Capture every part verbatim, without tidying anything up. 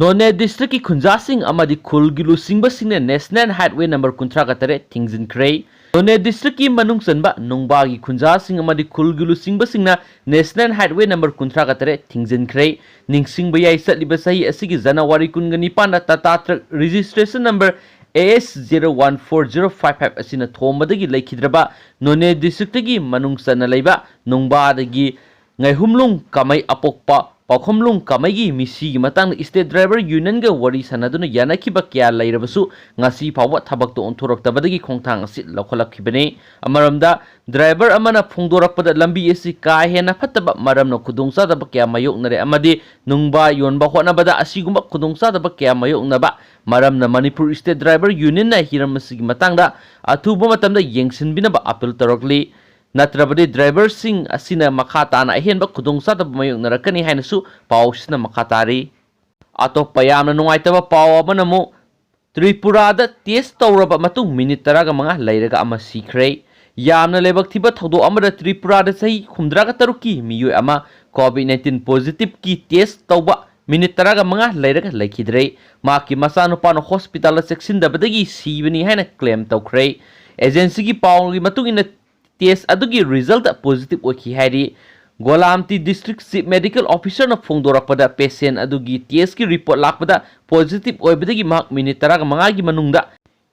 ꯅꯣꯅꯦ ꯗꯤꯁꯇ꯭ꯔꯤꯛꯀꯤ ꯈꯨꯟꯖꯥꯁꯤꯡ ꯑꯃꯗꯤ ꯈꯨꯜꯒꯤ ꯂꯨꯆꯤꯡꯕꯁꯤꯡꯅ national ꯍꯥꯏꯠꯋꯦ number ꯀꯨꯟꯊ꯭ꯔꯥ ꯇꯔꯦꯠ ꯊꯤꯡꯖꯤꯟꯈ꯭ꯔꯦ꯫ ꯅꯣꯅꯦ ꯗꯤꯁꯇ꯭ꯔꯤꯛꯀꯤ ꯃꯅꯨꯡ ꯆꯟꯕ ꯅꯨꯡꯕꯥꯒꯤ ꯈꯨꯟꯖꯥꯁꯤꯡ ꯑꯃꯗꯤ ꯈꯨꯜꯒꯤ ꯂꯨꯆꯤꯡꯕꯁꯤꯡꯅ ꯅꯦꯁꯅꯦꯜ ꯍꯥꯏꯠꯋꯦ ꯅꯝꯕꯔ ꯀꯨꯟꯊ꯭ꯔꯥ ꯇꯔꯦꯠ ꯊꯤꯡꯖꯤꯟꯈ꯭ꯔꯦ꯫ ꯅꯤꯡꯁꯤꯡꯕ ꯌꯥꯏ, ꯆꯠꯂꯤꯕ ꯆꯍꯤ ꯑꯁꯤꯒꯤ ꯖꯅꯋꯥꯔꯤ ꯀꯨꯟꯒ ꯅꯤꯄꯥꯟꯗ Tata truck registration number A S zero one four zero five five ꯑꯁꯤꯅ ꯊꯣꯝꯕꯗꯒꯤ ꯂꯩꯈꯤꯗ꯭ꯔꯕ ꯅꯣꯅꯦ ꯗꯤꯁꯇ꯭ꯔꯤꯛꯇꯒꯤ ꯃꯅꯨꯡ ꯆꯟꯅ ꯂꯩꯕ ꯅꯨꯡꯕꯥꯗꯒꯤ ꯉꯥꯏꯍꯨꯝꯂꯨꯡ ꯀꯥꯃꯩ ꯑꯄꯣꯛꯄ ꯄꯥꯎꯈꯨꯝꯂꯨꯡ ꯀꯥꯃꯩꯒꯤ ꯃꯤꯁꯤꯒꯤ ꯃꯇꯥꯡꯗ ꯁ꯭ꯇꯦꯠ ꯗ꯭ꯔꯥꯏꯚꯔ ꯌꯨꯅꯤꯌꯟꯒ ꯋꯥꯔꯤ ꯁꯥꯟꯅꯗꯨꯅ ꯌꯥꯅꯈꯤꯕ ꯀꯌꯥ ꯂꯩꯔꯕꯁꯨ ꯉꯁꯤ ꯐꯥꯎꯕ ꯊꯕꯛꯇꯣ ꯑꯣꯟꯊꯣꯔꯛꯇꯕꯗꯒꯤ ꯈꯣꯡꯊꯥꯡ ꯑꯁꯤ ꯂꯧꯈꯠꯂꯛꯈꯤꯕꯅꯤ꯫ ꯑꯃꯔꯣꯝꯗ, ꯗ꯭ꯔꯥꯏꯚꯔ ꯑꯃꯅ ꯐꯣꯡꯗꯣꯔꯛꯄꯗ ꯂꯝꯕꯤ ꯑꯁꯤ ꯀꯥ ꯍꯦꯟꯅ ꯐꯠꯇꯕ ꯃꯔꯝꯅ ꯈꯨꯗꯣꯡꯆꯥꯗꯕ ꯀꯌꯥ ꯃꯥꯌꯣꯛꯅꯔꯦ ꯑꯃꯗꯤ ꯅꯨꯡꯕꯥ ꯌꯣꯟꯕ ꯍꯣꯠꯅꯕꯗ ꯑꯁꯤꯒꯨꯝꯕ ꯈꯨꯗꯣꯡꯆꯥꯗꯕ ꯀꯌꯥ ꯃꯥꯌꯣꯛꯅꯕ ꯃꯔꯝꯅ ꯃꯅꯤꯄꯨꯔ ꯁ꯭ꯇꯦꯠ ꯗ꯭ꯔꯥꯏꯚꯔ ꯌꯨꯅꯤꯌꯟꯅ ꯍꯤꯔꯝ ꯑꯁꯤꯒꯤ ꯃꯇꯥꯡꯗ ꯑꯊꯨꯕ ꯃꯇꯝꯗ ꯌꯦꯡꯁꯤꯟꯕꯤꯅꯕ ꯑꯥꯄꯤꯜ ꯇꯧꯔꯛꯂꯤ꯫ ꯅꯠꯇ꯭ꯔꯕꯗꯤ ꯗ꯭ꯔꯥꯏꯚꯔꯁꯤꯡ ꯑꯁꯤꯅ ꯃꯈꯥ ꯇꯥꯅ ꯑꯍꯦꯟꯕ ꯈꯨꯗꯣꯡꯆꯥꯗꯕ ꯃꯥꯌꯣꯛꯅꯔꯛꯀꯅꯤ ꯍꯥꯏꯅꯁꯨ ꯄꯥꯎꯁꯤꯅ ꯃꯈꯥ ꯇꯥꯔꯤ꯫ ꯑꯇꯣꯞꯄ ꯌꯥꯝꯅ ꯅꯨꯡꯉꯥꯏꯇꯕ ꯄꯥꯎ ꯑꯃꯅ ꯑꯃꯨꯛ ꯇ꯭ꯔꯤꯄꯨꯔꯥꯗ ꯇꯦꯁ ꯇꯧꯔꯕ ꯃꯇꯨꯡ ꯃꯤꯅꯤꯠ ꯇꯔꯥꯒ ꯃꯉꯥ ꯂꯩꯔꯒ ꯑꯃ ꯁꯤꯈ꯭ꯔꯦ꯫ ꯌꯥꯝꯅ ꯂꯥꯏꯕꯛ ꯊꯤꯕ ꯊꯧꯗꯣꯛ ꯑꯃꯗ ꯇ꯭ꯔꯤꯄꯨꯔꯥꯗ ꯆꯍꯤ ꯍꯨꯝꯗ꯭ꯔꯥꯒ ꯇꯔꯨꯛꯀꯤ ꯃꯤꯑꯣꯏ ꯑꯃ ꯀꯣꯚꯤꯗ ꯅꯥꯏꯟꯇꯤꯟ ꯄꯣꯖꯤꯇꯤꯚꯀꯤ ꯇꯦꯁ ꯇꯧꯕ ꯃꯤꯅꯤꯠ ꯇꯔꯥꯒ ꯃꯉꯥ ꯂꯩꯔꯒ ꯂꯩꯈꯤꯗ꯭ꯔꯦ꯫ ꯃꯍꯥꯛꯀꯤ ꯃꯆꯥꯅꯨꯄꯥꯅ ꯍꯣꯁꯄꯤꯇꯥꯜꯗ ꯆꯦꯛꯁꯤꯟꯗꯕꯗꯒꯤ ꯁꯤꯕꯅꯤ ꯍꯥꯏꯅ ꯀ꯭ꯂꯦꯝ ꯇꯧꯈ꯭ꯔꯦ꯫ ꯑꯦꯖꯦꯟꯁꯤꯒꯤ ꯄꯥꯎꯒꯤ ꯃꯇꯨꯡ ꯏꯟꯅ, ꯇꯦꯁ ꯑꯗꯨꯒꯤ ꯔꯤꯖꯜꯇ ꯄꯣꯖꯤꯇꯤꯚ ꯑꯣꯏꯈꯤ ꯍꯥꯏꯔꯤ꯫ ꯒꯣꯂꯥꯝꯇꯤ ꯗꯤꯁꯇ꯭ꯔꯤꯛ ꯆꯤꯐ ꯃꯦꯗꯤꯀꯦꯜ ꯑꯣꯐꯤꯁꯔꯅ ꯐꯣꯡꯗꯣꯔꯛꯄꯗ, ꯄꯦꯁꯦꯟ ꯑꯗꯨꯒꯤ ꯇꯦꯁꯀꯤ ꯔꯤꯄꯣꯔꯠ ꯂꯥꯛꯄꯗ ꯄꯣꯖꯤꯇꯤꯚ ꯑꯣꯏꯕꯗꯒꯤ ꯃꯍꯥꯛ ꯃꯤꯅꯤꯠ ꯇꯔꯥꯒ ꯃꯉꯥꯒꯤ ꯃꯅꯨꯡꯗ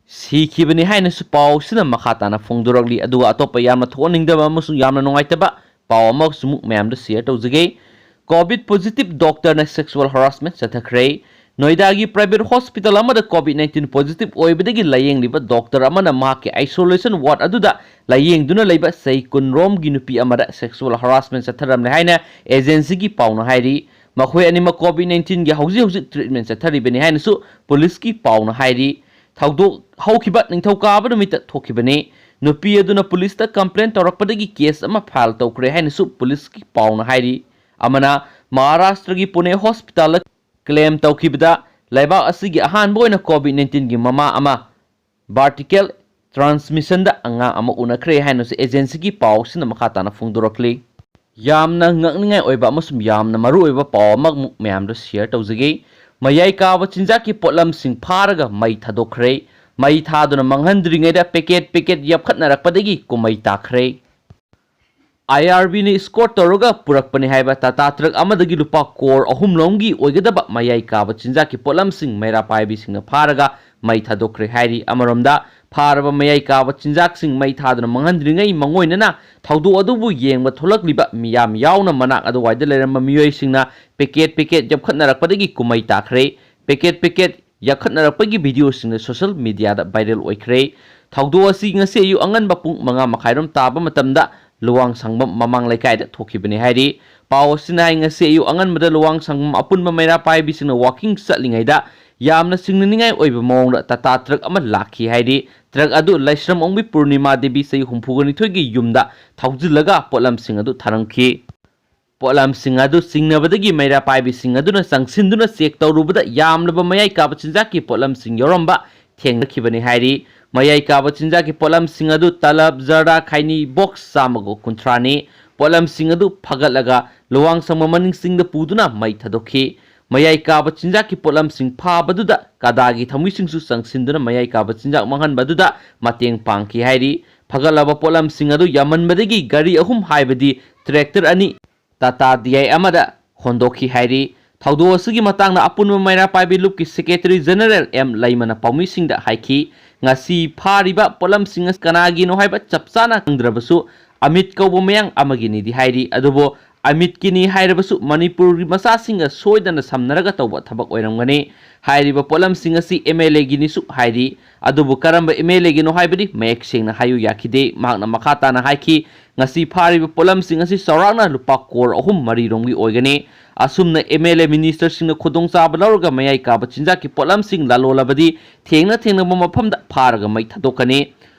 ꯁꯤꯈꯤꯕꯅꯤ ꯍꯥꯏꯅꯁꯨ ꯄꯥꯎꯁꯤꯅ ꯃꯈꯥ ꯇꯥꯅ ꯐꯣꯡꯗꯣꯔꯛꯂꯤ꯫ ꯑꯗꯨꯒ ꯑꯇꯣꯞꯄ ꯌꯥꯝꯅ ꯊꯣꯛꯍꯟꯅꯤꯡꯗꯕ ꯑꯃꯁꯨꯡ ꯌꯥꯝꯅ ꯅꯨꯡꯉꯥꯏꯇꯕ ꯄꯥꯎ ꯑꯃꯁꯨ ꯑꯃꯨꯛ ꯃꯌꯥꯝꯗ ꯁꯤꯌꯔ ꯇꯧꯖꯒꯦ꯫ ꯀꯣꯚꯤꯗ ꯄꯣꯖꯤꯇꯤꯚ ꯗꯣꯛꯇꯔꯅ ꯁꯦꯛꯁꯨꯑꯦꯜ ꯍꯔꯥꯁꯃꯦꯟ ꯆꯠꯊꯈ꯭ꯔꯦ꯫ ꯅꯣꯏꯗꯥꯒꯤ ꯄ꯭ꯔꯥꯏꯚꯦꯠ ꯍꯣꯁꯄꯤꯇꯥꯜ ꯑꯃꯗ ꯀꯣꯚꯤꯗ ꯅꯥꯏꯟꯇꯤꯟ ꯄꯣꯖꯤꯇꯤꯚ ꯑꯣꯏꯕꯗꯒꯤ ꯂꯥꯌꯦꯡꯂꯤꯕ ꯗꯣꯛꯇꯔ ꯑꯃꯅ ꯃꯍꯥꯛꯀꯤ ꯑꯥꯏꯁꯣꯂꯦꯁꯟ ꯋꯥꯔꯗ ꯑꯗꯨꯗ ꯂꯥꯌꯦꯡꯗꯨꯅ ꯂꯩꯕ ꯆꯍꯤ ꯀꯨꯟ ꯔꯣꯝꯒꯤ ꯅꯨꯄꯤ ꯑꯃꯗ ꯁꯦꯛꯁꯨꯑꯦꯜ ꯍꯔꯥꯁꯃꯦꯟ ꯆꯠꯊꯔꯝꯂꯦ ꯍꯥꯏꯅ ꯑꯦꯖꯦꯟꯁꯤꯒꯤ ꯄꯥꯎꯅ ꯍꯥꯏꯔꯤ꯫ ꯃꯈꯣꯏ ꯑꯅꯤꯃꯛ ꯀꯣꯚꯤꯗ ꯅꯥꯏꯟꯇꯤꯟꯒꯤ ꯍꯧꯖꯤꯛ ꯍꯧꯖꯤꯛ ꯇ꯭ꯔꯤꯠꯃꯦꯟ ꯆꯠꯊꯔꯤꯕꯅꯤ ꯍꯥꯏꯅꯁꯨ ꯄꯨꯂꯤꯁꯀꯤ ꯄꯥꯎꯅ ꯍꯥꯏꯔꯤ꯫ ꯊꯧꯗꯣꯛ ꯍꯧꯈꯤꯕ ꯅꯤꯡꯊꯧꯀꯥꯕ ꯅꯨꯃꯤꯠꯇ ꯊꯣꯛꯈꯤꯕꯅꯤ꯫ ꯅꯨꯄꯤ ꯑꯗꯨꯅ ꯄꯨꯂꯤꯁꯇ ꯀꯝꯄ꯭ꯂꯦꯟ ꯇꯧꯔꯛꯄꯗꯒꯤ ꯀꯦꯁ ꯑꯃ ꯐꯥꯏꯜ ꯇꯧꯈ꯭ꯔꯦ ꯍꯥꯏꯅꯁꯨ ꯄꯨꯂꯤꯁꯀꯤ ꯄꯥꯎꯅ ꯍꯥꯏꯔꯤ꯫ ꯑꯃꯅ ꯃꯍꯥꯔꯥꯁꯇ꯭ꯔꯒꯤ ꯄꯨꯅꯦ ꯍꯣꯁꯄꯤꯇꯥꯜꯗ ꯀ꯭ꯂꯦꯝ ꯇꯧꯈꯤꯕꯗ ꯂꯩꯕꯥꯛ ꯑꯁꯤꯒꯤ ꯑꯍꯥꯟꯕ ꯑꯣꯏꯅ ꯀꯣꯚꯤꯗ ꯅꯥꯏꯟꯇꯤꯟꯒꯤ ꯃꯃꯥ ꯑꯃ ꯚꯥꯔꯇꯤꯀꯦꯜ ꯇ꯭ꯔꯥꯟꯁꯃꯤꯁꯟꯗ ꯑꯉꯥꯡ ꯑꯃ ꯎꯅꯈ꯭ꯔꯦ ꯍꯥꯏꯅꯁꯨ ꯑꯦꯖꯦꯟꯁꯤꯒꯤ ꯄꯥꯎꯁꯤꯅ ꯃꯈꯥ ꯇꯥꯅ ꯐꯣꯡꯗꯣꯔꯛꯂꯤ꯫ ꯌꯥꯝꯅ ꯉꯛꯅꯤꯡꯉꯥꯏ ꯑꯣꯏꯕ ꯑꯃꯁꯨꯡ ꯌꯥꯝꯅ ꯃꯔꯨꯑꯣꯏꯕ ꯄꯥꯎ ꯑꯃꯃꯨꯛ ꯃꯌꯥꯝꯗ share ꯇꯧꯖꯒꯦ꯫ ꯃꯌꯥꯏ ꯀꯥꯕ ꯆꯤꯟꯖꯥꯛꯀꯤ ꯄꯣꯠꯂꯝꯁꯤꯡ ꯐꯥꯔꯒ ꯃꯩ ꯊꯥꯗꯣꯛꯈ꯭ꯔꯦ꯫ ꯃꯩ ꯊꯥꯗꯨꯅ ꯃꯥꯡꯍꯟꯗ꯭ꯔꯤꯉꯩꯗ packet packet ꯌꯥꯞꯈꯠꯅꯔꯛꯄꯗꯒꯤ ꯀꯨꯝꯃꯩ ꯇꯥꯈ꯭ꯔꯦ꯫ IRBꯅ escort ꯇꯧꯔꯒ ꯄꯨꯔꯛꯄꯅꯤ ꯍꯥꯏꯕ ꯇꯥꯇꯥ ꯇ꯭ꯔꯛ ꯑꯃꯗꯒꯤ ꯂꯨꯄꯥ ꯀ꯭ꯔꯣꯔ ꯑꯍꯨꯝ ꯂꯣꯝꯒꯤ ꯑꯣꯏꯒꯗꯕ ꯃꯌꯥꯏ ꯀꯥꯕ ꯆꯤꯟꯖꯥꯛꯀꯤ ꯄꯣꯠꯂꯝꯁꯤꯡ ꯃꯩꯔꯥ ꯄꯥꯏꯕꯤꯁꯤꯡꯅ ꯐꯥꯔꯒ ꯃꯩ ꯊꯥꯗꯣꯛꯈ꯭ꯔꯦ ꯍꯥꯏꯔꯤ꯫ ꯑꯃꯔꯣꯝꯗ, ꯐꯥꯔꯕ ꯃꯌꯥꯏ ꯀꯥꯕ ꯆꯤꯟꯖꯥꯛꯁꯤꯡ ꯃꯩ ꯊꯥꯗꯨꯅ ꯃꯥꯡꯍꯟꯗ꯭ꯔꯤꯉꯩ ꯃꯥꯡꯑꯣꯏꯅꯅ ꯊꯧꯗꯣꯛ ꯑꯗꯨꯕꯨ ꯌꯦꯡꯕ ꯊꯣꯛꯂꯛꯂꯤꯕ ꯃꯤꯌꯥꯝ ꯌꯥꯎꯅ ꯃꯅꯥꯛ ꯑꯗꯨꯋꯥꯏꯗ ꯂꯩꯔꯝꯕ ꯃꯤꯑꯣꯏꯁꯤꯡꯅ packet packet ꯌꯥꯞꯈꯠꯅꯔꯛꯄꯗꯒꯤ ꯀꯨꯝꯃꯩ ꯇꯥꯈ꯭ꯔꯦ꯫ Packet packet ꯌꯥꯈꯠꯅꯔꯛꯄꯒꯤ ꯚꯤꯗꯤꯑꯣꯁꯤꯡꯅ social mediaꯗ viral ꯑꯣꯏꯈ꯭ꯔꯦ꯫ ꯊꯧꯗꯣꯛ ꯑꯁꯤ ꯉꯁꯤ ꯑꯌꯨꯛ ꯑꯉꯟꯕ ꯄꯨꯡ ꯃꯉꯥ ꯃꯈꯥꯏꯔꯣꯝ ꯇꯥꯕ ꯃꯇꯝꯗ ꯂꯨꯋꯥꯡ ꯁꯪꯕꯝ ꯃꯃꯥꯡ ꯂꯩꯀꯥꯏꯗ ꯊꯣꯛꯈꯤꯕꯅꯤ ꯍꯥꯏꯔꯤ꯫ ꯄꯥꯎ ꯑꯁꯤꯅ ꯍꯥꯏ, ꯉꯁꯤ ꯑꯌꯨꯛ ꯑꯉꯟꯕꯗ ꯂꯨꯋꯥꯡ ꯁꯪꯕꯝ ꯑꯄꯨꯟꯕ ꯃꯩꯔꯥ ꯄꯥꯏꯕꯤꯁꯤꯡꯅ walking ꯆꯠꯂꯤꯉꯩꯗ ꯌꯥꯝꯅ ꯆꯤꯡꯅꯅꯤꯡꯉꯥꯏ ꯑꯣꯏꯕ ꯃꯑꯣꯡꯗ ꯇꯥꯇꯥ ꯇ꯭ꯔꯛ ꯑꯃ ꯂꯥꯛꯈꯤ ꯍꯥꯏꯔꯤ꯫ ꯇ꯭ꯔꯛ ꯑꯗꯨ ꯂꯥꯏꯁ꯭ꯔꯝ ꯑꯣꯡꯕꯤ ꯄꯨꯔꯅꯤꯃꯥ ꯗꯦꯕꯤ ꯆꯍꯤ ꯍꯨꯝꯐꯨꯒ ꯅꯤꯊꯣꯏꯒꯤ ꯌꯨꯝꯗ ꯊꯧꯖꯤꯜꯂꯒ ꯄꯣꯠꯂꯝꯁꯤꯡ ꯑꯗꯨ ꯊꯥꯔꯝꯈꯤ꯫ ꯄꯣꯠꯂꯝꯁꯤꯡ ꯑꯗꯨ ꯆꯤꯡꯅꯕꯗꯒꯤ ꯃꯩꯔꯥ ꯄꯥꯏꯕꯤꯁꯤꯡ ꯑꯗꯨꯅ ꯆꯪꯁꯤꯟꯗꯨꯅ check ꯇꯧꯔꯨꯕꯗ ꯌꯥꯝꯂꯕ ꯃꯌꯥꯏ ꯀꯥꯕ ꯆꯤꯟꯖꯥꯛꯀꯤ ꯄꯣꯠꯂꯝꯁꯤꯡ ꯌꯥꯎꯔꯝꯕ ꯊꯦꯡꯅꯈꯤꯕꯅꯤ ꯍꯥꯏꯔꯤ꯫ ꯃꯌꯥꯏ ꯀꯥꯕ ꯆꯤꯟꯖꯥꯛꯀꯤ ꯄꯣꯠꯂꯝꯁꯤꯡ ꯑꯗꯨ ꯇꯂꯕ, ꯖꯔꯗꯥ, ꯈꯩꯅꯤ box ꯆꯥꯝꯃꯒ ꯀꯨꯟꯊ꯭ꯔꯥꯅꯤ꯫ ꯄꯣꯠꯂꯝꯁꯤꯡ ꯑꯗꯨ ꯐꯒꯠꯂꯒ ꯂꯨꯋꯥꯡ ꯁꯪꯕꯝ ꯃꯅꯤꯡ ꯆꯤꯡꯗ ꯄꯨꯗꯨꯅ ꯃꯩ ꯊꯥꯗꯣꯛꯈꯤ꯫ ꯃꯌꯥꯏ ꯀꯥꯕ ꯆꯤꯟꯖꯥꯛꯀꯤ ꯄꯣꯠꯂꯝꯁꯤꯡ ꯐꯥꯕꯗꯨꯗ ꯀꯗꯥꯒꯤ ꯊꯧꯃꯤꯁꯤꯡꯁꯨ ꯆꯪꯁꯤꯟꯗꯨꯅ ꯃꯌꯥꯏ ꯀꯥꯕ ꯆꯤꯟꯖꯥꯛ ꯃꯥꯡꯍꯟꯕꯗꯨꯗ ꯃꯇꯦꯡ ꯄꯥꯡꯈꯤ ꯍꯥꯏꯔꯤ꯫ ꯐꯒꯠꯂꯕ ꯄꯣꯠꯂꯝꯁꯤꯡ ꯑꯗꯨ ꯌꯥꯝꯃꯟꯕꯗꯒꯤ ꯒꯥꯔꯤ ꯑꯍꯨꯝ, ꯍꯥꯏꯕꯗꯤ tractor ꯑꯅꯤ, ꯇꯥꯇꯥ ꯗꯤ ꯑꯥꯏ ꯑꯃꯗ ꯍꯣꯟꯗꯣꯛꯈꯤ ꯍꯥꯏꯔꯤ꯫ ꯊꯧꯗꯣꯛ ꯑꯁꯤꯒꯤ ꯃꯇꯥꯡꯗ ꯑꯄꯨꯟꯕ ꯃꯩꯔꯥ ꯄꯥꯏꯕꯤ ꯂꯨꯞꯀꯤ secretary general ꯑꯦꯝ ꯂꯩꯃꯅ ꯄꯥꯎꯃꯤꯁꯤꯡꯗ ꯍꯥꯏꯈꯤ, ꯉꯁꯤ ꯐꯥꯔꯤꯕ ꯄꯣꯠꯂꯝꯁꯤꯡ ꯑꯁꯤ ꯀꯅꯥꯒꯤꯅꯣ ꯍꯥꯏꯕ ꯆꯞ ꯆꯥꯅ ꯈꯪꯗ꯭ꯔꯕꯁꯨ, ꯑꯃꯤꯠ ꯀꯧꯕ ꯃꯌꯥꯡ ꯑꯃꯒꯤꯅꯤꯗꯤ ꯍꯥꯏꯔꯤ꯫ ꯑꯗꯨꯕꯨ ꯑꯃꯤꯠꯀꯤꯅꯤ ꯍꯥꯏꯔꯕꯁꯨ ꯃꯅꯤꯄꯨꯔꯒꯤ ꯃꯆꯥꯁꯤꯡꯒ ꯁꯣꯏꯗꯅ ꯁꯝꯅꯔꯒ ꯇꯧꯕ ꯊꯕꯛ ꯑꯣꯏꯔꯝꯒꯅꯤ꯫ ꯍꯥꯏꯔꯤꯕ ꯄꯣꯠꯂꯝꯁꯤꯡ ꯑꯁꯤ MLAꯒꯤꯅꯤꯁꯨ ꯍꯥꯏꯔꯤ꯫ ꯑꯗꯨꯕꯨ ꯀꯔꯝꯕ MLAꯒꯤꯅꯣ ꯍꯥꯏꯕꯗꯤ ꯃꯌꯦꯛ ꯁꯦꯡꯅ ꯍꯥꯏꯌꯨ ꯌꯥꯈꯤꯗꯦ꯫ ꯃꯍꯥꯛꯅ ꯃꯈꯥ ꯇꯥꯅ ꯍꯥꯏꯈꯤ, ꯉꯁꯤ ꯐꯥꯔꯤꯕ ꯄꯣꯠꯂꯝꯁꯤꯡ ꯑꯁꯤ ꯆꯥꯎꯔꯥꯛꯅ ꯂꯨꯄꯥ ꯀ꯭ꯔꯣꯔ ꯑꯍꯨꯝ ꯃꯔꯤꯔꯣꯝꯒꯤ ꯑꯣꯏꯒꯅꯤ꯫ ꯑꯁꯨꯝꯅ MLA ministerꯁꯤꯡꯅ ꯈꯨꯗꯣꯡꯆꯥꯕ ꯂꯧꯔꯒ ꯃꯌꯥꯏ ꯀꯥꯕ ꯆꯤꯟꯖꯥꯛꯀꯤ ꯄꯣꯠꯂꯝꯁꯤꯡ ꯂꯥꯂꯣꯜꯂꯕꯗꯤ ꯊꯦꯡꯅ ꯊꯦꯡꯅꯕ ꯃꯐꯝꯗ ꯐꯥꯔꯒ ꯃꯩ ꯊꯥꯗꯣꯛꯀꯅꯤ꯫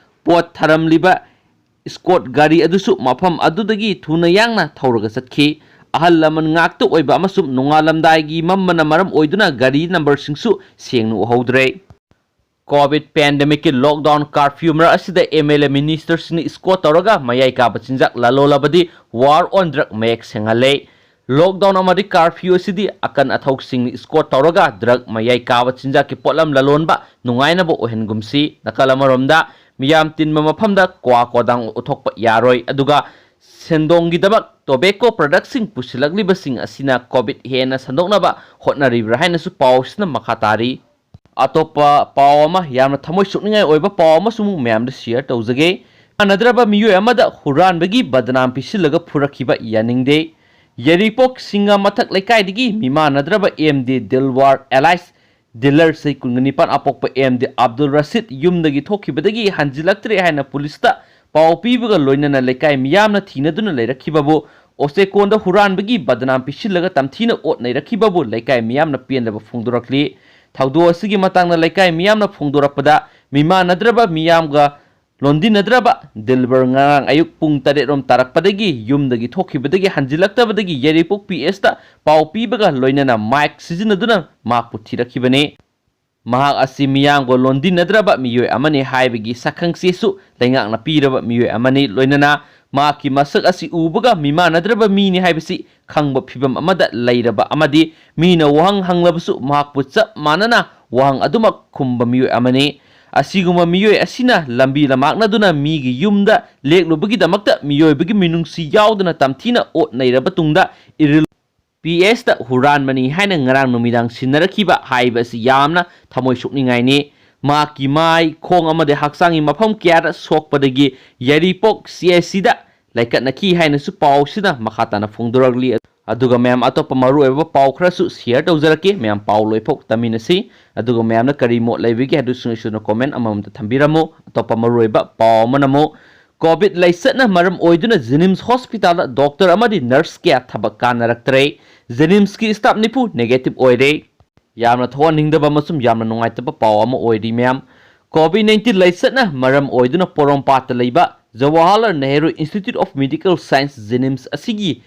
ꯄꯣꯠ ꯊꯥꯔꯝꯂꯤꯕ escort ꯒꯥꯔꯤ ꯑꯗꯨꯁꯨ ꯃꯐꯝ ꯑꯗꯨꯗꯒꯤ ꯊꯨꯅ ꯌꯥꯡꯅ ꯊꯧꯔꯒ ꯆꯠꯈꯤ꯫ ꯑꯍꯜ ꯂꯃꯟ ꯉꯥꯛꯇ ꯑꯣꯏꯕ ꯑꯃꯁꯨꯡ ꯅꯣꯡꯉꯥꯜꯂꯝꯗꯥꯏꯒꯤ ꯃꯝꯕꯅ ꯃꯔꯝ ꯑꯣꯏꯗꯨꯅ ꯒꯥꯔꯤ numberꯁꯤꯡꯁꯨ ꯁꯦꯡꯅ ꯎꯍꯧꯗ꯭ꯔꯦ꯫ ꯀꯣꯚꯤꯗ ꯄꯦꯟꯗꯦꯃꯤꯛꯀꯤ ꯂꯣꯛꯗꯥꯎꯟ ꯀꯥꯔꯐ꯭ꯌꯨ ꯃꯔꯛ ꯑꯁꯤꯗ ꯑꯦꯝ ꯑꯦꯜ ꯑꯦ ꯃꯤꯅꯤꯁꯇꯔꯁꯤꯡꯅ ꯏꯁꯀꯣꯔꯠ ꯇꯧꯔꯒ ꯃꯌꯥꯏ ꯀꯥꯕ ꯆꯤꯟꯖꯥꯛ ꯂꯂꯣꯜꯂꯕꯗꯤ ꯋꯥꯔ ꯑꯣꯟ ꯗ꯭ꯔꯒ ꯃꯌꯦꯛ ꯁꯦꯡꯍꯜꯂꯦ꯫ ꯂꯣꯛꯗꯥꯎꯟ ꯑꯃꯗꯤ ꯀꯥꯔꯐ꯭ꯌꯨ ꯑꯁꯤꯗꯤ ꯑꯀꯟ ꯑꯊꯧꯁꯤꯡꯅ ꯏꯁꯀꯣꯔꯠ ꯇꯧꯔꯒ ꯗ꯭ꯔꯒ ꯃꯌꯥꯏ ꯀꯥꯕ ꯆꯤꯟꯖꯥꯛꯀꯤ ꯄꯣꯠꯂꯝ ꯂꯂꯣꯟꯕ ꯅꯨꯡꯉꯥꯏꯅꯕ ꯑꯣꯏꯍꯟꯒꯨꯝꯁꯤ꯫ ꯅꯥꯀꯜ ꯑꯃꯔꯣꯝꯗ ꯃꯤꯌꯥꯝ ꯇꯤꯟꯕ ꯃꯐꯝꯗ ꯀ꯭ꯋꯥ ꯀꯣꯗꯥꯡ ꯎꯠꯊꯣꯛꯄ ꯌꯥꯔꯣꯏ꯫ ꯑꯗꯨꯒ ꯁꯦꯟꯗꯣꯡꯒꯤꯗꯃꯛ ꯇꯣꯕꯦꯀꯣ ꯄ꯭ꯔꯗꯛꯁꯤꯡ ꯄꯨꯁꯤꯜꯂꯛꯂꯤꯕꯁꯤꯡ ꯑꯁꯤꯅ ꯀꯣꯚꯤꯗ ꯍꯦꯟꯅ ꯁꯟꯗꯣꯛꯅꯕ ꯍꯣꯠꯅꯔꯤꯕ꯭ꯔꯥ ꯍꯥꯏꯅꯁꯨ ꯄꯥꯎꯁꯤꯅ ꯃꯈꯥ ꯇꯥꯔꯤ꯫ ꯑꯇꯣꯞꯄ ꯄꯥꯎ ꯑꯃ, ꯌꯥꯝꯅ ꯊꯃꯣꯏ ꯁꯣꯛꯅꯤꯡꯉꯥꯏ ꯑꯣꯏꯕ ꯄꯥꯎ ꯑꯃꯁꯨ ꯑꯃꯨꯛ ꯃꯌꯥꯝꯗ ꯁꯤꯌꯔ ꯇꯧꯖꯒꯦ꯫ ꯃꯥꯟꯅꯗ꯭ꯔꯕ ꯃꯤꯑꯣꯏ ꯑꯃꯗ ꯍꯨꯔꯥꯟꯕꯒꯤ ꯕꯗꯅꯥꯝ ꯄꯤꯁꯤꯜꯂꯒ ꯐꯨꯔꯛꯈꯤꯕ ꯌꯥꯅꯤꯡꯗꯦ꯫ ꯌꯥꯏꯔꯤꯄꯣꯛ ꯁꯤꯡꯒꯥ ꯃꯊꯛ ꯂꯩꯀꯥꯏꯗꯒꯤ ꯃꯤꯃꯥꯟꯅꯗ꯭ꯔꯕ ꯑꯦꯝ ꯗꯤ ꯗꯤꯜꯋꯥꯔ ꯑꯦꯂꯥꯏꯁ ꯗꯤꯂꯔ ꯆꯍꯤ ꯀꯨꯟꯒ ꯅꯤꯄꯥꯟ ꯑꯄꯣꯛꯄ ꯑꯦꯝ ꯗꯤ ꯑꯕꯗꯨꯜ ꯔꯁꯤꯗ ꯌꯨꯝꯗꯒꯤ ꯊꯣꯛꯈꯤꯕꯗꯒꯤ ꯍꯟꯖꯤꯜꯂꯛꯇ꯭ꯔꯦ ꯍꯥꯏꯅ ꯄꯨꯂꯤꯁꯇ ꯄꯥꯎ ꯄꯤꯕꯒ ꯂꯣꯏꯅꯅ ꯂꯩꯀꯥꯏ ꯃꯤꯌꯥꯝꯅ ꯊꯤꯅꯗꯨꯅ ꯂꯩꯔꯛꯈꯤꯕꯕꯨ, ꯑꯣꯆꯦꯀꯣꯟꯗ ꯍꯨꯔꯥꯟꯕꯒꯤ ꯕꯗꯅꯥꯝ ꯄꯤꯁꯤꯜꯂꯒ ꯇꯝꯊꯤꯅ ꯑꯣꯠ ꯅꯩꯔꯛꯈꯤꯕꯕꯨ ꯂꯩꯀꯥꯏ ꯃꯤꯌꯥꯝꯅ ꯄꯦꯟꯗꯕ ꯐꯣꯡꯗꯣꯔꯛꯂꯤ꯫ ꯊꯧꯗꯣꯛ ꯑꯁꯤꯒꯤ ꯃꯇꯥꯡꯗ ꯂꯩꯀꯥꯏ ꯃꯤꯌꯥꯝꯅ ꯐꯣꯡꯗꯣꯔꯛꯄꯗ, ꯃꯤꯃꯥꯟꯅꯗ꯭ꯔꯕ ꯃꯤꯌꯥꯝꯒ ꯂꯣꯟꯗꯤꯟꯅꯗ꯭ꯔꯕ ꯗꯤꯜꯕꯔ ꯉꯔꯥꯡ ꯑꯌꯨꯛ ꯄꯨꯡ ꯇꯔꯦꯠ ꯔꯣꯝ ꯇꯥꯔꯛꯄꯗꯒꯤ ꯌꯨꯝꯗꯒꯤ ꯊꯣꯛꯈꯤꯕꯗꯒꯤ ꯍꯟꯖꯤꯜꯂꯛꯇꯕꯗꯒꯤ ꯌꯥꯏꯔꯤꯄꯣꯛ ꯄꯤ ꯑꯦꯁꯇ ꯄꯥꯎ ꯄꯤꯕꯒ ꯂꯣꯏꯅꯅ ꯃꯥꯏꯛ ꯁꯤꯖꯤꯟꯅꯗꯨꯅ ꯃꯍꯥꯛꯄꯨ ꯊꯤꯔꯛꯈꯤꯕꯅꯤ꯫ ꯃꯍꯥꯛ ꯑꯁꯤ ꯃꯤꯌꯥꯝꯒ ꯂꯣꯟꯗꯤꯟꯅꯗ꯭ꯔꯕ ꯃꯤꯑꯣꯏ ꯑꯃꯅꯤ ꯍꯥꯏꯕꯒꯤ ꯁꯛꯈꯪ ꯆꯦꯁꯨ ꯂꯩꯉꯥꯛꯅ ꯄꯤꯔꯕ ꯃꯤꯑꯣꯏ ꯑꯃꯅꯤ꯫ ꯂꯣꯏꯅꯅ ꯃꯍꯥꯛꯀꯤ ꯃꯁꯛ ꯑꯁꯤ ꯎꯕꯒ ꯃꯤꯃꯥꯟꯅꯗ꯭ꯔꯕ ꯃꯤꯅꯤ ꯍꯥꯏꯕꯁꯤ ꯈꯪꯕ ꯐꯤꯚꯝ ꯑꯃꯗ ꯂꯩꯔꯕ ꯑꯃꯗꯤ ꯃꯤꯅ ꯋꯥꯍꯪ ꯍꯪꯂꯕꯁꯨ ꯃꯍꯥꯛꯄꯨ ꯆꯞ ꯃꯥꯟꯅꯅ ꯋꯥꯍꯪ ꯑꯗꯨꯃꯛ ꯈꯨꯝꯕ ꯃꯤꯑꯣꯏ ꯑꯃꯅꯤ꯫ ꯑꯁꯤꯒꯨꯝꯕ ꯃꯤꯑꯣꯏ ꯑꯁꯤꯅ ꯂꯝꯕꯤ ꯂꯝꯃꯥꯛꯅꯗꯨꯅ ꯃꯤꯒꯤ ꯌꯨꯝꯗ ꯂꯦꯛꯂꯨꯕꯒꯤꯗꯃꯛꯇ ꯃꯤꯑꯣꯏꯕꯒꯤ ꯃꯤꯅꯨꯡꯁꯤ ꯌꯥꯎꯗꯅ ꯇꯝꯊꯤꯅ ꯑꯣꯠ ꯅꯩꯔꯕ ꯇꯨꯡꯗ ꯏꯔꯤꯜ ꯄꯤ ꯑꯦꯁꯇ ꯍꯨꯔꯥꯟꯕꯅꯤ ꯍꯥꯏꯅ ꯉꯔꯥꯡ ꯅꯨꯃꯤꯗꯥꯡ ꯁꯤꯟꯅꯔꯛꯈꯤꯕ ꯍꯥꯏꯕ ꯑꯁꯤ ꯌꯥꯝꯅ ꯊꯃꯣꯏ ꯁꯣꯛꯅꯤꯡꯉꯥꯏꯅꯤ꯫ ꯃꯍꯥꯛꯀꯤ ꯃꯥꯏ, ꯈꯣꯡ ꯑꯃꯗꯤ ꯍꯛꯆꯥꯡꯒꯤ ꯃꯐꯝ ꯀꯌꯥꯗ ꯁꯣꯛꯄꯗꯒꯤ ꯌꯥꯏꯔꯤꯄꯣꯛ ꯁꯤ ꯑꯩꯆ ꯁꯤꯗ ꯂꯥꯏꯀꯠꯅꯈꯤ ꯍꯥꯏꯅꯁꯨ ꯄꯥꯎꯁꯤꯅ ꯃꯈꯥ ꯇꯥꯅ ꯐꯣꯡꯗꯣꯔꯛꯂꯤ꯫ ꯑꯗꯨꯒ ꯃꯌꯥꯝ, ꯑꯇꯣꯞꯄ ꯃꯔꯨꯑꯣꯏꯕ ꯄꯥꯎ ꯈꯔꯁꯨ ꯁꯤꯌꯔ ꯇꯧꯖꯔꯛꯀꯦ꯫ ꯃꯌꯥꯝ ꯄꯥꯎ ꯂꯣꯏꯐꯥꯎ ꯇꯥꯃꯤꯟꯅꯁꯤ꯫ ꯑꯗꯨꯒ ꯃꯌꯥꯝꯅ ꯀꯔꯤ ꯃꯣꯠ ꯂꯩꯕꯒꯦ ꯍꯥꯏꯕꯗꯨꯁꯨ ꯅꯣꯏꯁꯨ ꯀꯣꯃꯦꯟ ꯑꯃꯃꯝꯗ ꯊꯝꯕꯤꯔꯝꯃꯨ꯫ ꯑꯇꯣꯞꯄ ꯃꯔꯨꯑꯣꯏꯕ ꯄꯥꯎ ꯑꯃꯅ ꯑꯃꯨꯛ ꯀꯣꯚꯤꯗ ꯂꯩꯆꯠꯅ ꯃꯔꯝ ꯑꯣꯏꯗꯨꯅ ꯖꯦꯅꯤꯝꯁ ꯍꯣꯁꯄꯤꯇꯥꯜꯗ ꯗꯣꯛꯇꯔ ꯑꯃꯗꯤ ꯅꯔꯁ ꯀꯌꯥ ꯊꯕꯛ ꯀꯥꯟꯅꯔꯛꯇ꯭ꯔꯦ꯫ ꯖꯦꯅꯤꯝꯁꯀꯤ ꯁ꯭ꯇꯥꯐ ꯅꯤꯐꯨ ꯅꯦꯒꯦꯇꯤꯚ ꯑꯣꯏꯔꯦ꯫ ꯌꯥꯝꯅ ꯊꯣꯛꯍꯟꯅꯤꯡꯗꯕ ꯑꯃꯁꯨꯡ ꯌꯥꯝꯅ ꯅꯨꯡꯉꯥꯏꯇꯕ ꯄꯥꯎ ꯑꯃ ꯑꯣꯏꯔꯤ ꯃꯌꯥꯝ꯫ ꯀꯣꯚꯤꯗ ꯅꯥꯏꯟꯇꯤꯟ ꯂꯩꯆꯠꯅ ꯃꯔꯝ ꯑꯣꯏꯗꯨꯅ ꯄꯣꯔꯣꯝꯄꯥꯠꯇ ꯂꯩꯕ Jawaharlal Nehru institute of medical science, JNIMS ꯑꯁꯤꯒꯤ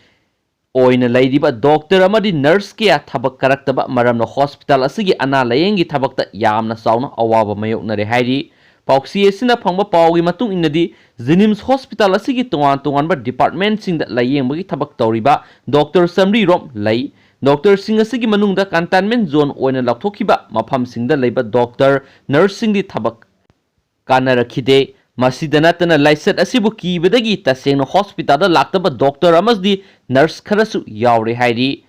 ꯑꯣꯏꯅ ꯂꯩꯔꯤꯕ ꯗꯣꯛꯇꯔ ꯑꯃꯗꯤ ꯅꯔꯁ ꯀꯌꯥ ꯊꯕꯛ ꯀꯥꯔꯛꯇꯕ ꯃꯔꯝꯅ ꯍꯣꯁꯄꯤꯇꯥꯜ ꯑꯁꯤꯒꯤ ꯑꯅꯥ ꯂꯥꯌꯦꯡꯒꯤ ꯊꯕꯛꯇ ꯌꯥꯝꯅ ꯆꯥꯎꯅ ꯑꯋꯥꯕ ꯃꯥꯌꯣꯛꯅꯔꯦ ꯍꯥꯏꯔꯤ꯫ ꯄꯥꯎꯆꯦ ꯑꯁꯤꯅ ꯐꯪꯕ ꯄꯥꯎꯒꯤ ꯃꯇꯨꯡ ꯏꯟꯅꯗꯤ, ꯖꯦꯅꯤꯝꯁ ꯍꯣꯁꯄꯤꯇꯥꯜ ꯑꯁꯤꯒꯤ ꯇꯣꯉꯥꯟ ꯇꯣꯉꯥꯟꯕ ꯗꯤꯄꯥꯔꯠꯃꯦꯟꯁꯤꯡꯗ ꯂꯥꯌꯦꯡꯕꯒꯤ ꯊꯕꯛ ꯇꯧꯔꯤꯕ ꯗꯣꯛꯇꯔ ꯆꯥꯃꯔꯤ ꯔꯣꯝ ꯂꯩ꯫ ꯗꯣꯛꯇꯔꯁꯤꯡ ꯑꯁꯤꯒꯤ ꯃꯅꯨꯡꯗ ꯀꯟꯇꯦꯟꯃꯦꯟ ꯖꯣꯟ ꯑꯣꯏꯅ ꯂꯥꯎꯊꯣꯛꯈꯤꯕ ꯃꯐꯝꯁꯤꯡꯗ ꯂꯩꯕ ꯗꯣꯛꯇꯔ, ꯅꯔꯁꯁꯤꯡꯗꯤ ꯊꯕꯛ ꯀꯥꯟꯅꯔꯛꯈꯤꯗꯦ꯫ ꯃꯁꯤꯗ ꯅꯠꯇꯅ ꯂꯥꯏꯆꯠ ꯑꯁꯤꯕꯨ ꯀꯤꯕꯗꯒꯤ ꯇꯁꯦꯡꯅ ꯍꯣꯁꯄꯤꯇꯥꯜꯗ ꯂꯥꯛꯇꯕ ꯗꯣꯛꯇꯔ ꯑꯃꯗꯤ ꯅꯔꯁ ꯈꯔꯁꯨ ꯌꯥꯎꯔꯦ ꯍꯥꯏꯔꯤ꯫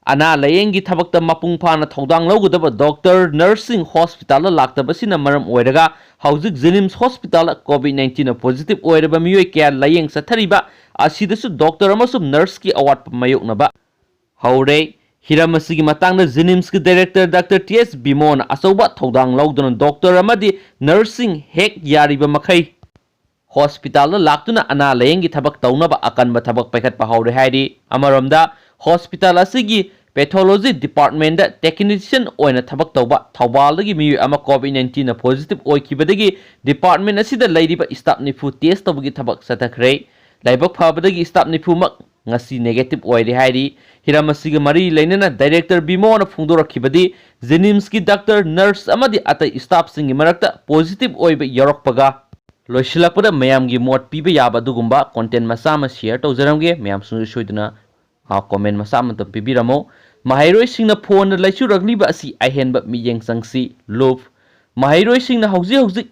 ꯑꯅꯥ ꯂꯥꯌꯦꯡꯒꯤ ꯊꯕꯛꯇ ꯃꯄꯨꯡ ꯐꯥꯅ ꯊꯧꯗꯥꯡ ꯂꯧꯒꯗꯕ ꯗꯣꯛꯇꯔ, ꯅꯔꯁꯁꯤꯡ ꯍꯣꯁꯄꯤꯇꯥꯜꯗ ꯂꯥꯛꯇꯕꯁꯤꯅ ꯃꯔꯝ ꯑꯣꯏꯔꯒ ꯍꯧꯖꯤꯛ ꯖꯦꯅꯤꯝꯁ ꯍꯣꯁꯄꯤꯇꯥꯜꯗ ꯀꯣꯚꯤꯗ ꯅꯥꯏꯟꯇꯤꯟꯅ ꯄꯣꯖꯤꯇꯤꯚ ꯑꯣꯏꯔꯕ ꯃꯤꯑꯣꯏ ꯀꯌꯥ ꯂꯥꯌꯦꯡ ꯆꯠꯊꯔꯤꯕ ꯑꯁꯤꯗꯁꯨ ꯗꯣꯛꯇꯔ ꯑꯃꯁꯨꯡ ꯅꯔꯁꯀꯤ ꯑꯋꯥꯠꯄ ꯃꯥꯌꯣꯛꯅꯕ ꯍꯧꯔꯦ꯫ ꯍꯤꯔꯝ ꯑꯁꯤꯒꯤ ꯃꯇꯥꯡꯗ ꯖꯦꯅꯤꯝꯁꯀꯤ ꯗꯥꯏꯔꯦꯛꯇꯔ ꯗꯥꯛꯇꯔ ꯇꯤ ꯑꯦꯁ ꯕꯤꯃꯣꯅ ꯑꯆꯧꯕ ꯊꯧꯗꯥꯡ ꯂꯧꯗꯨꯅ ꯗꯣꯛꯇꯔ ꯑꯃꯗꯤ ꯅꯔꯁꯁꯤꯡ ꯍꯦꯛ ꯌꯥꯔꯤꯕ ꯃꯈꯩ ꯍꯣꯁꯄꯤꯇꯥꯜꯗ ꯂꯥꯛꯇꯨꯅ ꯑꯅꯥ ꯂꯥꯌꯦꯡꯒꯤ ꯊꯕꯛ ꯇꯧꯅꯕ ꯑꯀꯟꯕ ꯊꯕꯛ ꯄꯥꯏꯈꯠꯄ ꯍꯧꯔꯦ ꯍꯥꯏꯔꯤ꯫ ꯑꯃꯔꯣꯝꯗ, ꯍꯣꯁꯄꯤꯇꯥꯜ ꯑꯁꯤꯒꯤ ꯄꯦꯊꯣꯂꯣꯖꯤ ꯗꯤꯄꯥꯔꯠꯃꯦꯟꯗ ꯇꯦꯛꯅꯤꯁꯤꯌꯟ ꯑꯣꯏꯅ ꯊꯕꯛ ꯇꯧꯕ ꯊꯧꯕꯥꯜꯗꯒꯤ ꯃꯤꯑꯣꯏ ꯑꯃ ꯀꯣꯚꯤꯗ ꯅꯥꯏꯟꯇꯤꯟꯅ ꯄꯣꯖꯤꯇꯤꯚ ꯑꯣꯏꯈꯤꯕꯗꯒꯤ ꯗꯤꯄꯥꯔꯠꯃꯦꯟ ꯑꯁꯤꯗ ꯂꯩꯔꯤꯕ ꯁ꯭ꯇꯥꯐ ꯅꯤꯐꯨ ꯇꯦꯁ ꯇꯧꯕꯒꯤ ꯊꯕꯛ ꯆꯠꯊꯈ꯭ꯔꯦ꯫ ꯂꯥꯏꯕꯛ ꯐꯕꯗꯒꯤ ꯁ꯭ꯇꯥꯐ ꯅꯤꯐꯨꯃꯛ ꯉꯁꯤ ꯅꯦꯒꯦꯇꯤꯚ ꯑꯣꯏꯔꯦ ꯍꯥꯏꯔꯤ꯫ ꯍꯤꯔꯝ ꯑꯁꯤꯒ ꯃꯔꯤ ꯂꯩꯅꯅ ꯗꯥꯏꯔꯦꯛꯇꯔ ꯕꯤꯃꯣꯅ ꯐꯣꯡꯗꯣꯔꯛꯈꯤꯕꯗꯤ, ꯖꯦꯅꯤꯝꯁꯀꯤ ꯗꯥꯛꯇꯔ, ꯅꯔꯁ ꯑꯃꯗꯤ ꯑꯇꯩ ꯁ꯭ꯇꯥꯐꯁꯤꯡꯒꯤ ꯃꯔꯛꯇ ꯄꯣꯖꯤꯇꯤꯚ ꯑꯣꯏꯕ ꯌꯥꯎꯔꯛꯄꯒ ꯂꯣꯏꯁꯤꯜꯂꯛꯄꯗ ꯃꯌꯥꯝꯒꯤ ꯃꯣꯠ ꯄꯤꯕ ꯌꯥꯕ ꯑꯗꯨꯒꯨꯝꯕ ꯀꯣꯟꯇꯦꯟ ꯃꯆꯥ ꯑꯃ ꯁꯤꯌꯔ ꯇꯧꯖꯔꯝꯒꯦ꯫ ꯃꯌꯥꯝꯁꯨ ꯁꯣꯏꯗꯅ ꯀꯣꯃꯦꯟ ꯃꯆꯥ ꯑꯃꯇ ꯄꯤꯕꯤꯔꯝꯃꯨ꯫ ꯃꯍꯩꯔꯣꯏꯁꯤꯡꯅ ꯐꯣꯟꯗ ꯂꯥꯏꯆꯨꯔꯛꯂꯤꯕ ꯑꯁꯤ ꯑꯍꯦꯟꯕ ꯃꯤꯠꯌꯦꯡ ꯆꯪꯁꯤ꯫ ꯂꯨꯞ꯫ ꯃꯍꯩꯔꯣꯏꯁꯤꯡꯅ ꯍꯧꯖꯤꯛ ꯍꯧꯖꯤꯛ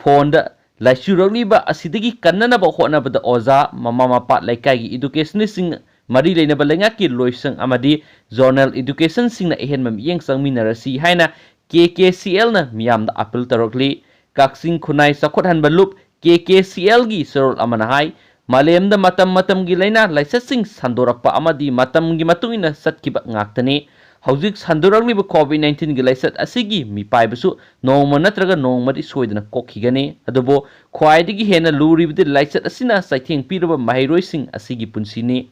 ꯐꯣꯟꯗ ꯂꯥꯏꯆꯨꯔꯛꯂꯤꯕ ꯑꯁꯤꯗꯒꯤ ꯀꯟꯅꯅꯕ ꯍꯣꯠꯅꯕꯗ ꯑꯣꯖꯥ, ꯃꯃꯥ ꯃꯄꯥ, ꯂꯩꯀꯥꯏꯒꯤ ꯏꯗꯨꯀꯦꯁꯅꯤꯁꯁꯤꯡ, ꯃꯔꯤ ꯂꯩꯅꯕ ꯂꯩꯉꯥꯛꯀꯤ ꯂꯣꯏꯁꯪ ꯑꯃꯗꯤ ꯖꯣꯅꯦꯜ ꯏꯗꯨꯀꯦꯁꯟꯁꯤꯡꯅ ꯑꯍꯦꯟꯕ ꯃꯤꯠꯌꯦꯡ ꯆꯪꯃꯤꯟꯅꯔꯁꯤ ꯍꯥꯏꯅ ꯀꯦ ꯀꯦ ꯁꯤ ꯑꯦꯜꯅ ꯃꯤꯌꯥꯝꯗ ꯑꯄꯤꯜ ꯇꯧꯔꯛꯂꯤ꯫ ꯀꯛꯆꯤꯡ ꯈꯨꯟꯅꯥꯏ ꯆꯥꯎꯈꯠꯍꯟꯕ ꯂꯨꯞ ꯀꯦ ꯀꯦ ꯁꯤ ꯑꯦꯜꯒꯤ ꯆꯦꯔꯣꯜ ꯑꯃꯅ ꯍꯥꯏ, ꯃꯥꯂꯦꯝꯗ ꯃꯇꯝ ꯃꯇꯝꯒꯤ ꯂꯥꯏꯅꯥ ꯂꯥꯏꯆꯠꯁꯤꯡ ꯁꯟꯗꯣꯔꯛꯄ ꯑꯃꯗꯤ ꯃꯇꯝꯒꯤ ꯃꯇꯨꯡ ꯏꯟꯅ ꯆꯠꯈꯤꯕ ꯉꯥꯛꯇꯅꯤ꯫ ꯍꯧꯖꯤꯛ ꯁꯟꯗꯣꯔꯛꯂꯤꯕ ꯀꯣꯚꯤꯗ ꯅꯥꯏꯟꯇꯤꯟꯒꯤ ꯂꯥꯏꯆꯠ ꯑꯁꯤꯒꯤ ꯃꯤꯄꯥꯏꯕꯁꯨ ꯅꯣꯡꯃ ꯅꯠꯇ꯭ꯔꯒ ꯅꯣꯡꯃꯗꯤ ꯁꯣꯏꯗꯅ ꯀꯣꯛꯈꯤꯒꯅꯤ꯫ ꯑꯗꯨꯕꯨ ꯈ꯭ꯋꯥꯏꯗꯒꯤ ꯍꯦꯟꯅ ꯂꯨꯔꯤꯕꯗꯤ ꯂꯥꯏꯆꯠ ꯑꯁꯤꯅ ꯆꯩꯊꯦꯡ ꯄꯤꯔꯕ ꯃꯍꯩꯔꯣꯏꯁꯤꯡ ꯑꯁꯤꯒꯤ ꯄꯨꯟꯁꯤꯅꯤ꯫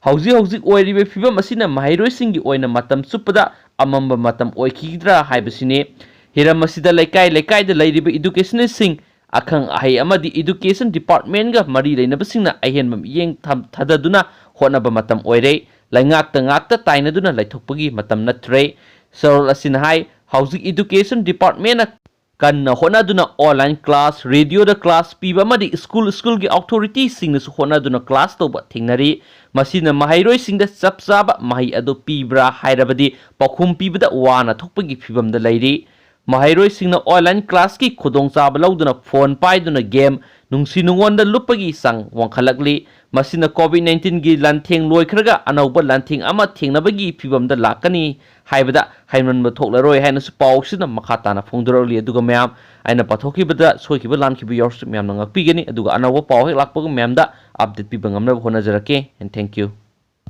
ꯍꯧꯖꯤꯛ ꯍꯧꯖꯤꯛ ꯑꯣꯏꯔꯤꯕ ꯐꯤꯕꯝ ꯑꯁꯤꯅ ꯃꯍꯩꯔꯣꯏꯁꯤꯡꯒꯤ ꯑꯣꯏꯅ ꯃꯇꯝ ꯆꯨꯞꯄꯗ ꯑꯃꯝꯕ ꯃꯇꯝ ꯑꯣꯏꯈꯤꯒꯗ꯭ꯔꯥ ꯍꯥꯏꯕꯁꯤꯅꯤ꯫ ꯍꯤꯔꯝ ꯑꯁꯤꯗ ꯂꯩꯀꯥꯏ ꯂꯩꯀꯥꯏꯗ ꯂꯩꯔꯤꯕ ꯏꯗꯨꯀꯦꯁꯅꯤꯁꯁꯤꯡ ꯑꯈꯪ ꯑꯍꯩ ꯑꯃꯗꯤ education department ꯒ ꯃꯔꯤ ꯂꯩꯅꯕꯁꯤꯡꯅ ꯑꯍꯦꯟꯕ ꯃꯤꯠꯌꯦꯡ ꯊꯝ-, ꯊꯥꯗꯗꯨꯅ ꯍꯣꯠꯅꯕ ꯃꯇꯝ ꯑꯣꯏꯔꯦ꯫ ꯂꯩꯉꯥꯛꯇ ꯉꯥꯛꯇ ꯇꯥꯏꯅꯗꯨꯅ ꯂꯩꯊꯣꯛꯄꯒꯤ ꯃꯇꯝ ꯅꯠꯇ꯭ꯔꯦ꯫ ꯁꯔꯣꯜ ꯑꯁꯤꯅ ꯍꯥꯏ, ꯍꯧꯖꯤꯛ education department ꯅ ꯀꯟꯅ ꯍꯣꯠꯅꯗꯨꯅ online class, radio ꯗ class ꯄꯤꯕ ꯑꯃꯗꯤ school, school ꯒꯤ authority ꯁꯤꯡꯅꯁꯨ ꯍꯣꯠꯅꯗꯨꯅ class ꯇꯧꯕ ꯊꯦꯡꯅꯔꯤ꯫ ꯃꯁꯤꯅ ꯃꯍꯩꯔꯣꯏꯁꯤꯡꯗ ꯆꯞ ꯆꯥꯕ ꯃꯍꯩ ꯑꯗꯨ ꯄꯤꯕ꯭ꯔꯥ ꯍꯥꯏꯔꯕꯗꯤ ꯄꯥꯎꯈꯨꯝ ꯄꯤꯕꯗ ꯋꯥꯅ ꯊꯣꯛꯄꯒꯤ ꯐꯤꯚꯝꯗ ꯂꯩꯔꯤ꯫ ꯃꯍꯩꯔꯣꯏꯁꯤꯡꯅ online class ꯀꯤ ꯈꯨꯗꯣꯡꯆꯥꯕ ꯂꯧꯗꯨꯅ phone ꯄꯥꯏꯗꯨꯅ game, ꯅꯨꯡꯁꯤ ꯅꯨꯡꯉꯣꯟꯗ ꯂꯨꯞꯄꯒꯤ ꯆꯥꯡ ꯋꯥꯡꯈꯠꯂꯛꯂꯤ꯫ ꯃꯁꯤꯅ COVID nineteen ꯒꯤ ꯂꯥꯟꯊꯦꯡ ꯂꯣꯏꯈ꯭ꯔꯒ ꯑꯅꯧꯕ ꯂꯥꯟꯊꯦꯡ ꯑꯃ ꯊꯦꯡꯅꯕꯒꯤ ꯐꯤꯚꯝꯗ ꯂꯥꯛꯀꯅꯤ ꯍꯥꯏꯕꯗ ꯍꯥꯏꯃꯟꯕ ꯊꯣꯛꯂꯔꯣꯏ ꯍꯥꯏꯅꯁꯨ ꯄꯥꯎꯁꯤꯅ ꯃꯈꯥ ꯇꯥꯅ ꯐꯣꯡꯗꯣꯔꯛꯂꯤ꯫ ꯑꯗꯨꯒ ꯃꯌꯥꯝ, ꯑꯩꯅ ꯄꯥꯊꯣꯛꯈꯤꯕꯗ ꯁꯣꯏꯈꯤꯕ ꯂꯥꯟꯈꯤꯕ ꯌꯥꯎꯔꯁꯨ ꯃꯌꯥꯝꯅ ꯉꯥꯛꯄꯤꯒꯅꯤ꯫ ꯑꯗꯨꯒ ꯑꯅꯧꯕ ꯄꯥꯎ ꯍꯦꯛ ꯂꯥꯛꯄꯒ ꯃꯌꯥꯝꯗ update ꯄꯤꯕ ꯉꯝꯅꯕ ꯍꯣꯠꯅꯖꯔꯛꯀꯦ꯫ And thank you꯫